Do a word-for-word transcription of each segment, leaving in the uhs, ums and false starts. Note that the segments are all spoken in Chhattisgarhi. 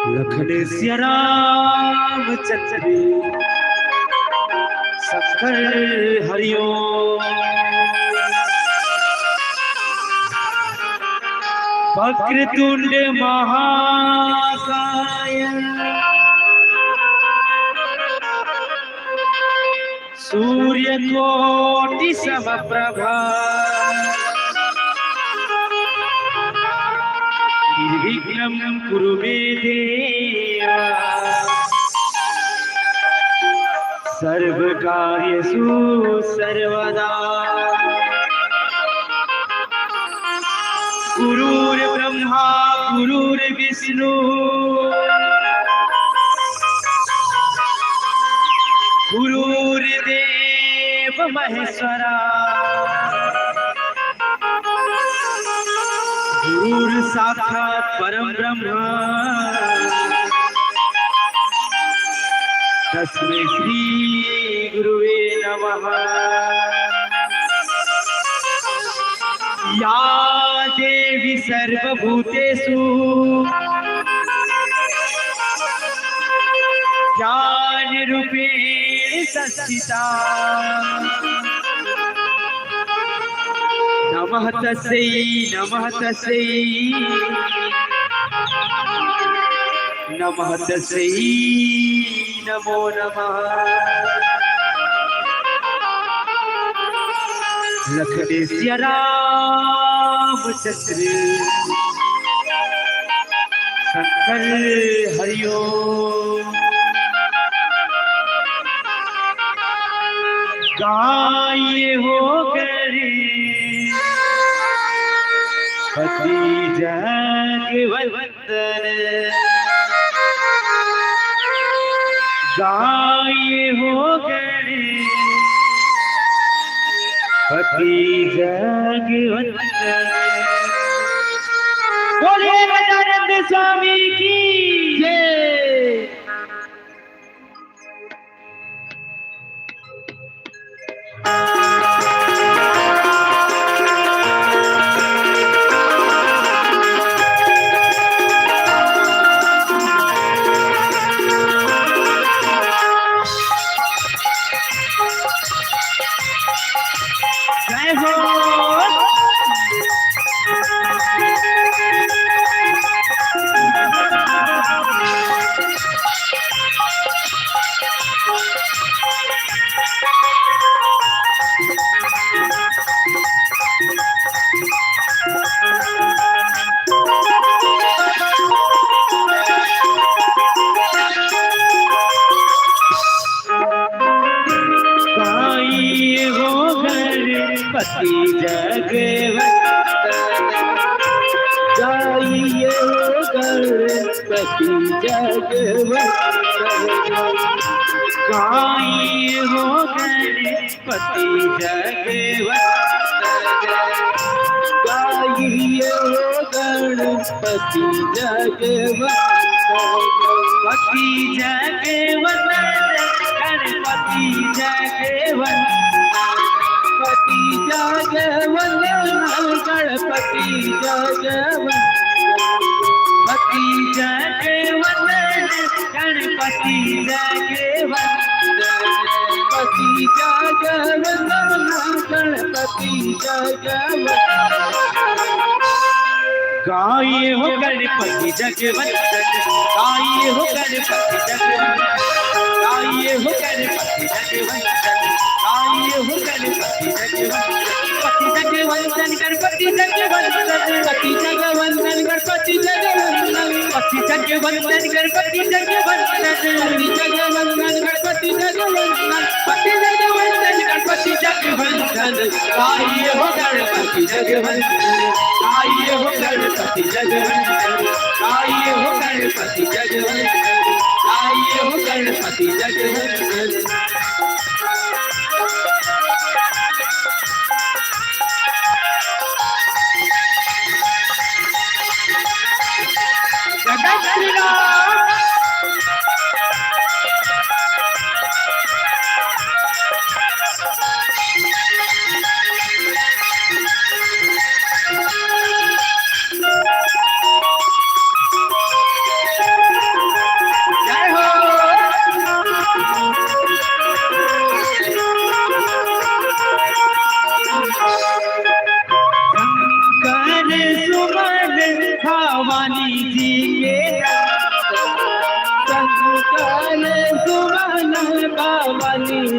लखन सिया राम चंद्र शंकर हरिओम। वक्रतुंड महाकाय सूर्यकोटि समप्रभा। निर्विघ्नं कुरु मे देव सर्वकार्येषु सर्वदा। गुरुर्ब्रह्मा गुरुर्विष्णु गुरुर्देव महेश्वरा। गुरुर्साक्षात् परं ब्रह्म तस्मै श्री गुरुवे नमः। या देवी सर्वभूतेषु ज्ञानरूपेण संस्थिता। नमः तस्यै, नमः तस्यै, नमः तस्यै। नमो नमः। लखन सिया राम चंद्र शंकर हरिओम। गाय हो गणपति जगवंत गाय हो गणपति जगवंत। बोलिए गजानंद स्वामी की जय। जय हो। गाई हो गणपति जगवंदन, गाई हो गणपति जगवंदन, गाई हो गणपति जगवंदन, गाई हो गणपति जगवंदन, पति जगवंदन, गणपति जगवंदन, पति जगवंदन, गणपति जगवंदन, पति जगवंदन, गणपति जगवंदन, पति जगवंदन, गणपति जगवंदन। गाई हो गणपति जगवंदन, गाई हो गणपति जगवंदन, गाई हो गणपति जगवंदन, गाई हो गणपति जगवंदन, पति जगवंदन, गणपति जगवंदन, पति जगवंदन, गणपति जगवंदन, पति जगवंदन, गणपति जगवंदन, पति जगवंदन, गणपति जगवंदन, पति जगवंदन, गणपति जगवंदन, गाई हो गणपति जगवंदन, गाई हो गणपति जगवंदन, गाई हो गणपति जगवंदन, गाई हो गणपति जगवंदन। जय श्री राम।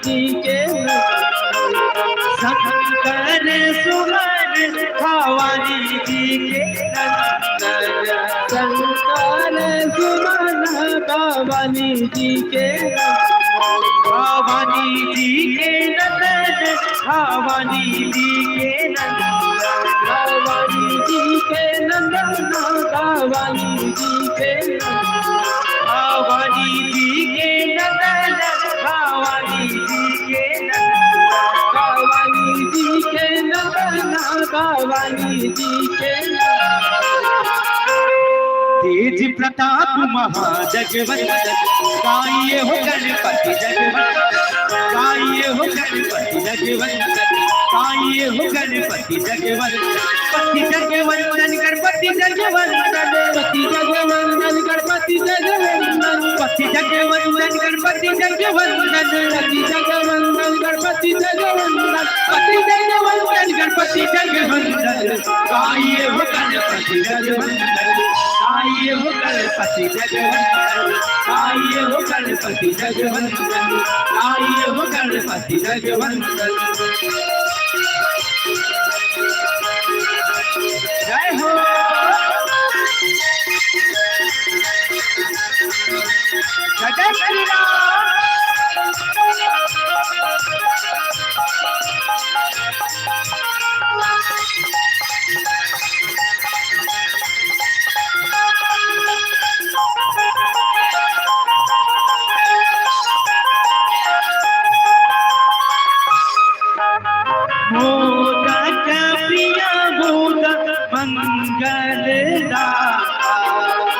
जी के नंदन, शंकर सुमन भवानी जी के नंदन, शंकर सुमन भवानी जी के नंदन, भवानी जी के नंदन, भवानी जी के नंदन, भवानी जी के नंदन, भवानी जी के नंदन, भवानी जी के नंदन, भवानी जी के नंदन, भवानी जी के नंदन, भवानी जी के नंदन। तेज प्रताप महाजगवंदन, गाइए हो गणपति जगवंदन, गाइए हो गणपति जगवंदन, गाइए हो गणपति जगवंदन, पति जगवंदन, गणपति जगवंदन, पति जगवंदन, गणपति जगवंदन, पति जगवंदन, गणपति जगवंदन, पति जगवंदन, गणपति जगवंदन, पति जगवंदन, गणपति जगवंदन, गाइए हो गणपति जगवंदन, गाइए हो गणपति जगवंदन, गाइए हो गणपति जगवंदन, गाइए हो गणपति जगवंदन। जय हो। जय श्री राम। मोदक प्रिय मोद मंगल दाता,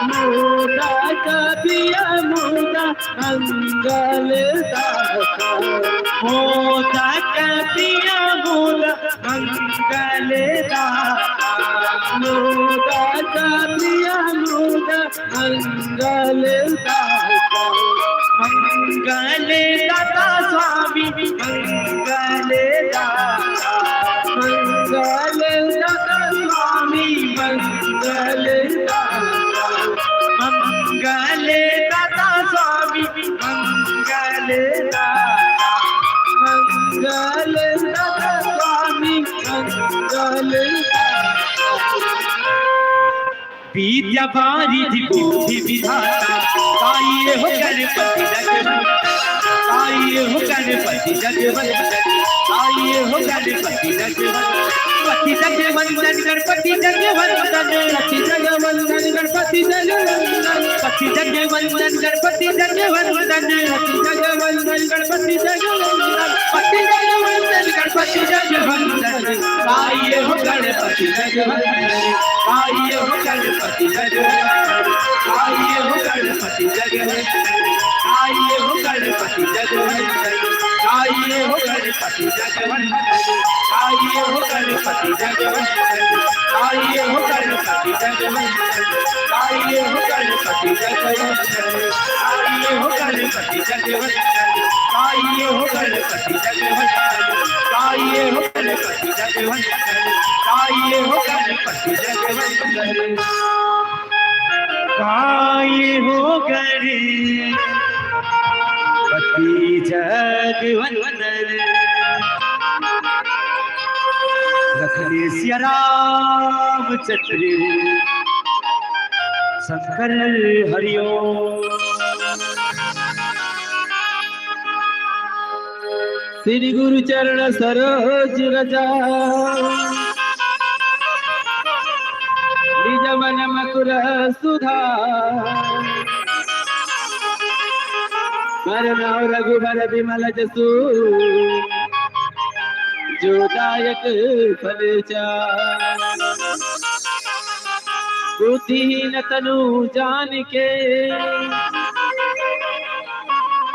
मोदक प्रिय मोद मंगल दाता, मोदक प्रिय मोद मंगल दाता, मोदक प्रिय मोद मंगल दाता, मंगल दाता स्वामी मंगल दाता, मंगल दाता स्वामी मंगल दाता, मंगल दाता स्वामी मंगल दाता, मंगल दाता स्वामी मंगल दाता। विद्या वारिधि बुद्धि विधाता, गाइए हो गणपति जगवंदन, गाइए हो गणपति जगवंदन, गाइए हो गणपति जगवंदन, पति जगवंदन, गणपति जगवंदन, पति जगवंदन, गणपति जगवंदन, पति जगवंदन, गणपति जगवंदन, पति जगवंदन, गणपति जगवंदन, पति जगवंदन, गणपति जगवंदन, गाइए हो गणपति जगवंदन, गाइए हो गणपति जगवंदन, गाइए हो गणपति जगवंदन, गाइए हो गणपति जगवंदन, गाइए हो गणपति जगवंदन, गाइए हो गणपति जगवंदन, गाइए हो गणपति जगवंदन, गाइए हो गणपति जगवंदन, गाइए हो गणपति जगवंदन, गाइए हो गणपति जगवंदन, गाइए हो गणपति जगवंदन, गाइए हो गणपति जगवंदन, गाइए हो गणपति जगवंदन। लखन सिया रामचंद्र शंकर हरिओम। श्री गुरु चरण सरोज रज, निज मन मकुर सुधार। बरनउँ रघुबर बिमल जसु, जो दायक फल चार। बुद्धिहीन तनु जानिके,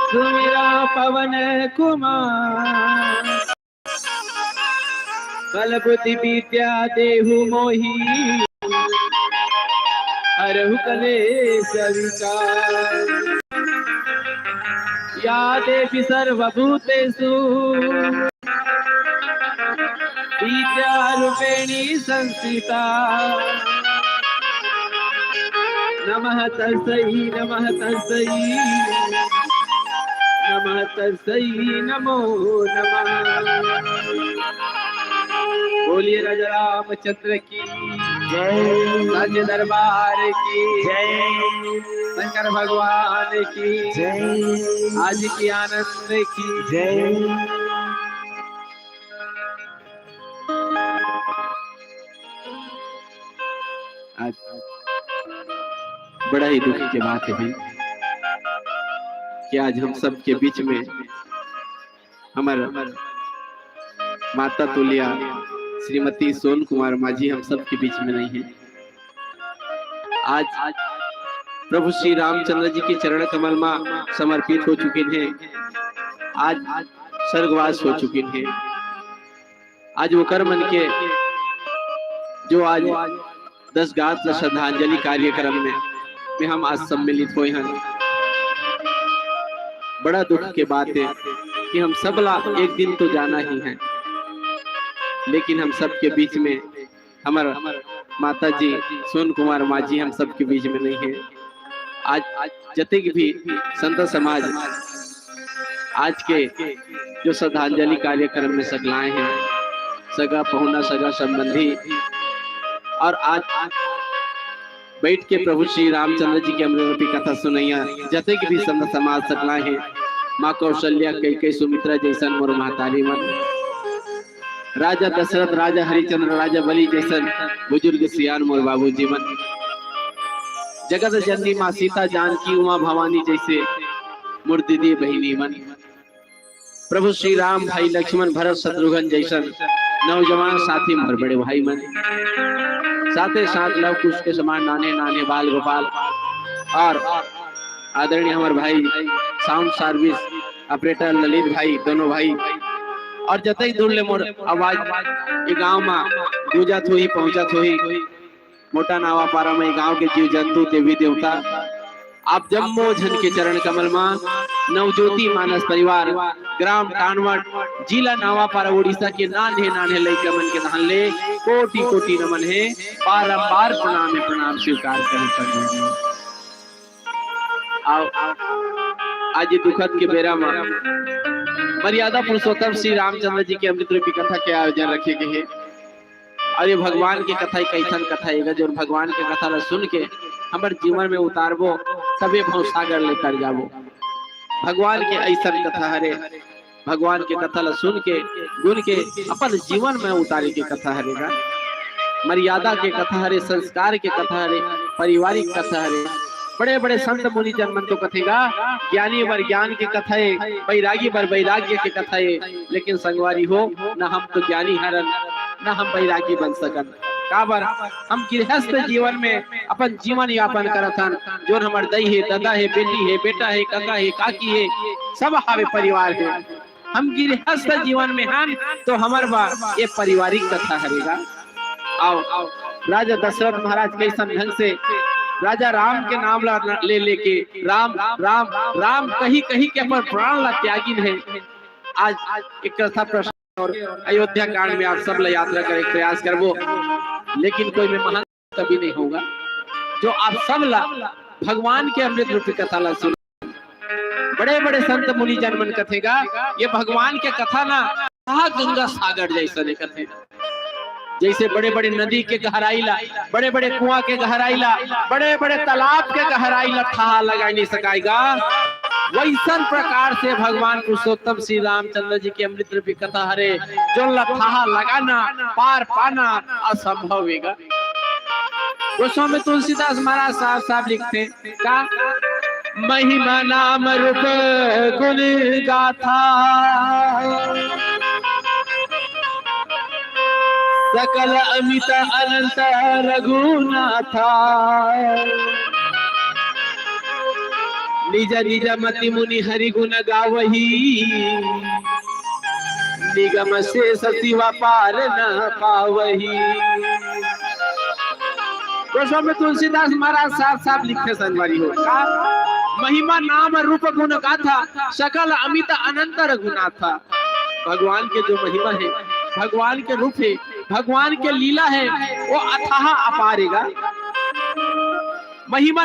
सुमिरा पवन कुमार। बल बुद्धि विद्या देहु मोहि, हरहु कलेस विकार। या देवी सर्वभूतेषु विद्यारूपेणी संस्थिता। नमः तस्यै, नमः तस्यै। नमः तस्मै नमो नमः। बोलिए राजा रामचंद्र की जय। साचे दरबार की जय। शंकर भगवान की जय। आज के आनंद की जय। आज बड़ा ही दुख के बात है भाई कि आज हम सबके बीच में हमर माता तुलिया श्रीमती सोन कुमार माझी हम सबके बीच में नहीं है। आज प्रभु श्री रामचंद्र जी के चरण कमल में समर्पित हो चुकिन हे, आज स्वर्गवास हो चुकिन हे। आज ओकर मन के जो आज दस गात ल श्रद्धांजलि कार्यक्रम में, में हम आज सम्मिलित होए हन। बड़ा दुख के बात है कि हम सब ला एक दिन तो जाना ही है, लेकिन हम सबके बीच में हमर माता जी सोन कुमार माझी हम सबके बीच में नहीं है। आज जतेक भी संत समाज आज के जो श्रद्धांजलि कार्यक्रम में सकलाए हैं, सगा पहुना, सगा संबंधी, और आज बैठ के प्रभु श्री रामचंद्र जी के अमृत रूपी कथा सुनैया जतेक भी संत समाज सकलाए हैं, माँ कौशल्या, कैकई, सुमित्रा जैसन मोर महतारी मन, राजा दशरथ, राजा हरिचंद्र, राजा बलि जैसन बुजुर्ग सियान मोर बाबूजी मन, जगत जननी माँ सीता जानकी, उमा भवानी जैसे मोर दीदी बहिनी मन, प्रभु श्री राम, भाई लक्ष्मण, भरत, शत्रुघ्न जैसन नौजवान साथी, मोर बड़े भाई मन, साथे साथ लव कुश के समान नान्हे नान्हे बाल गोपाल, और आदरणीय हमर भाई साउंड सर्विस ऑपरेटर ललित भाई, दोनों भाई, और जतई दूर ले मोर आवाज ये गांव में गूंजत होही, पहुंचत होही, मोटा नावापारा में गांव के जीव जंतु, देवी देवता, आप जम्मो झन के चरण कमल मा नवज्योति मानस परिवार, ग्राम टानवट, जिला नावापारा, उड़ीसा के नान्हे नान्हे लइका मन के धन ले कोटि कोटि नमन हे, बारंबार प्रणाम हे, प्रणाम स्वीकार करें संगवारी। आओ, आज ये दुखद के बेरा मा मर्यादा पुरुषोत्तम श्री रामचंद्र जी के अमृत रूपी कथा के आयोजन रखे गए हे। अउ ये भगवान के कथा एक अइसन कथा हे गा, जोन भगवान के कथा ला सुन के हमर जीवन में उतारबो, तबे भवसागर ले तर जाबो। भगवान के अइसन कथा हरे, भगवान के कथा ला सुन के, गुन के अपन जीवन में उतारे के कथा हरे गा। मर्यादा के कथा हरे, संस्कार के कथा हरे, पारिवारिक कथा हरे। बड़े बड़े संत मुनि जन मन तो कथे गा, ज्ञानी बर ज्ञान के कथा हे, बैरागी बर बैराग्य के कथा हे, लेकिन संगवारी हो, न हम तो ज्ञानी हरन, न हम बैरागी बन सकन। काबर? हम गृहस्थ जीवन में अपन जीवन यापन करत हन, जोन हमर दई हे, ददा हे, बेटी हे, बेटा हे, कका हे, काकी हे, सब हावे, परिवार हे। हम गृहस्थ जीवन में हन, तो हमर बर ये पारिवारिक कथा हरे गा। आओ, राजा दशरथ महाराज कइसन ढंग से राजा राम के नाम ला न-, ले लेके राम, राम, राम कही, कही के अपन प्राण ला त्यागिन हे। आज एक कथा प्रसंग और अयोध्या कांड में आप सब ला यात्रा करे के प्रयास करबो, लेकिन कोई में महान कवि नहीं होगा जो आप सब ला भगवान के अमृत रूपी कथा ला सुन। बड़े बड़े संत मुनि जन मन कथे गा, ये भगवान के कथा ना, कहा गंगा सागर जैसन हे कथे। जैसे बड़े बड़े नदी के गहराई ला, बड़े बड़े कुआं के गहराई ला, बड़े बड़े तालाब के गहराई ला थाह लगाए नहीं सकाय गा, वैसन प्रकार से भगवान पुरुषोत्तम श्री रामचंद्र जी के अमृत रूपी कथा हरे, जोन ला थाह लगाना, पार पाना असंभव हे गा। गोस्वामी तुलसीदास महाराज साफ साफ लिखथे, का? महिमा नाम रूप गुण गाथा, सकल अमित अनंत रघुनाथा। निज निज मति मुनि हरि गुण गावही, निगम शेष शिवा पार न पावही। गोस्वामी तुलसीदास महाराज साफ साफ लिखथे संगवारी हो, का? महिमा नाम रूप गुण गाथा, सकल अमित अनंत रघुनाथा। भगवान के जो महिमा हे, भगवान के रूप हे, भगवान के लीला हे, वो अथाह अपार हे गा। महिमा